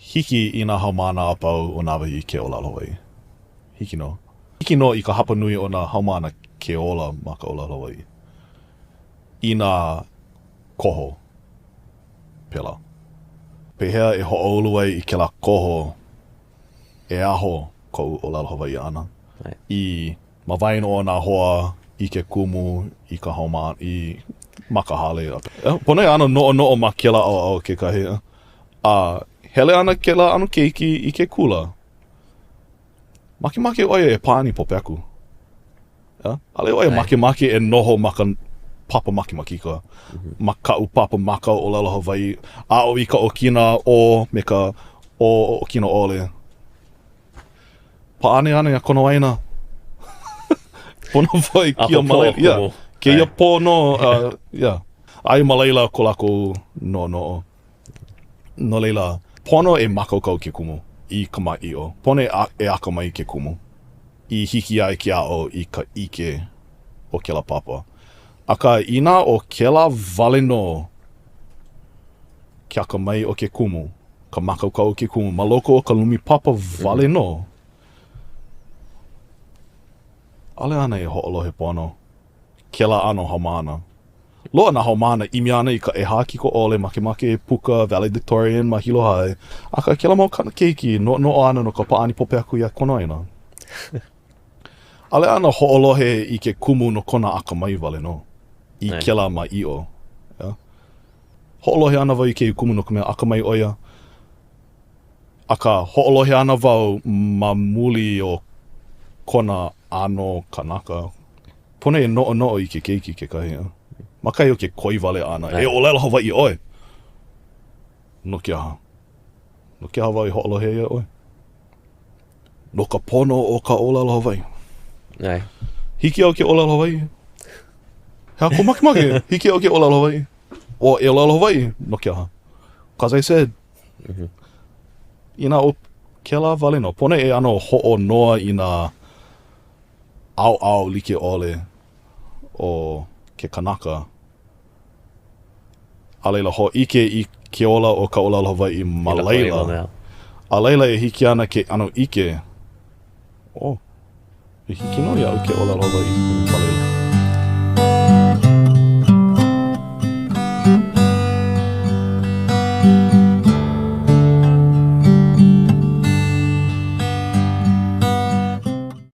Hiki i nā haumāna a pau o Nāwahī ke ʻōlelo Hawaiʻi. Hiki nō. Hiki nō i ka hapanui o nā haumāna ke ola ma ka ʻōlelo Hawaiʻi. Inā koho pēlā. Pehea e hoʻoulu ai i kēlā koho e aho koʻu ʻōlelo Hawaiʻi ʻana i ma waena o nā hoa, i ke kumu, i ka haumāna, i ma ka hale. Pono e ʻano noʻonoʻo ma kēlā ʻaoʻao kekahi. A hele ana kēlā ʻano keiki i ke kula. Makemake ʻo ia e pāʻani pōpeku. ʻAʻole ʻo ia makemake e noho ma ka papa makemakika, mhm. ma kaʻu papa mākau ʻōlelo Hawaiʻi, aʻo i ka ʻokina ʻō me ka ʻō ʻokina ʻole. Pāʻani ana iā Konawaena. Pono wau i kia ma laila. Yeah. Kēia pō nō, uh, yeah. Aia ma laila ko lākou noʻonoʻo. No laila, pono e mākaukau ke kumu i ka maʻiʻo. Pono e, e akamai ke kumu i hiki ai ke aʻo i ka ʻike o kēlā papa. Akā, inā ʻo kēlā wale nō ke akamai o ke kumu, ka mākaukau o ke kumu ma loko o ka lumi papa wale nō, ʻaʻole ana e hoʻolohe pono kēlā ʻano haumāna. Loaʻa nā haumāna ʻimi ana i ka ʻehā kikoʻole makemake e puka valedictorian ma Hilo High, akā kēlā mau keiki noʻonoʻo ana no ka pāʻani pōpeku iā Konawaena. ʻAʻole ana hoʻolohe i ke kumu no kona akamai wale nō i kēlā maʻiʻo. Yeah. Hoʻolohe ana wau i kēia kumu no ka mea akamai ʻo ia. Akā, hoʻolohe ana wau ma muli o kona ʻano kanaka. Pono e noʻonoʻo i ke keiki kekahi. Ma kahi o ke koi wale ʻana, e ʻōlelo Hawaiʻi ʻoe! No ke aha? No ke aha wau e hoʻolohe ai iā ʻoe? No ka pono o ka ʻōlelo Hawaiʻi. ʻAe. Hiki iaʻu ke ʻōlelo Hawaiʻi? He aha kou makemake? Hiki iaʻu ke ʻōlelo Hawaiʻi? O, e ʻōlelo Hawaiʻi? No ke aha? Cause I said. Mm -hmm. Inā ʻo kēlā wale nō, pono e ʻano hoʻonoa i nā ʻaoʻao like ʻole o ke kanaka. A laila, hōʻike i ke ola o ka ʻōlelo Hawaiʻi ma laila. A laila e hiki ana ke ʻano ʻike, oh, e hiki nō iaʻu ke ʻōlelo Hawaiʻi ma laila.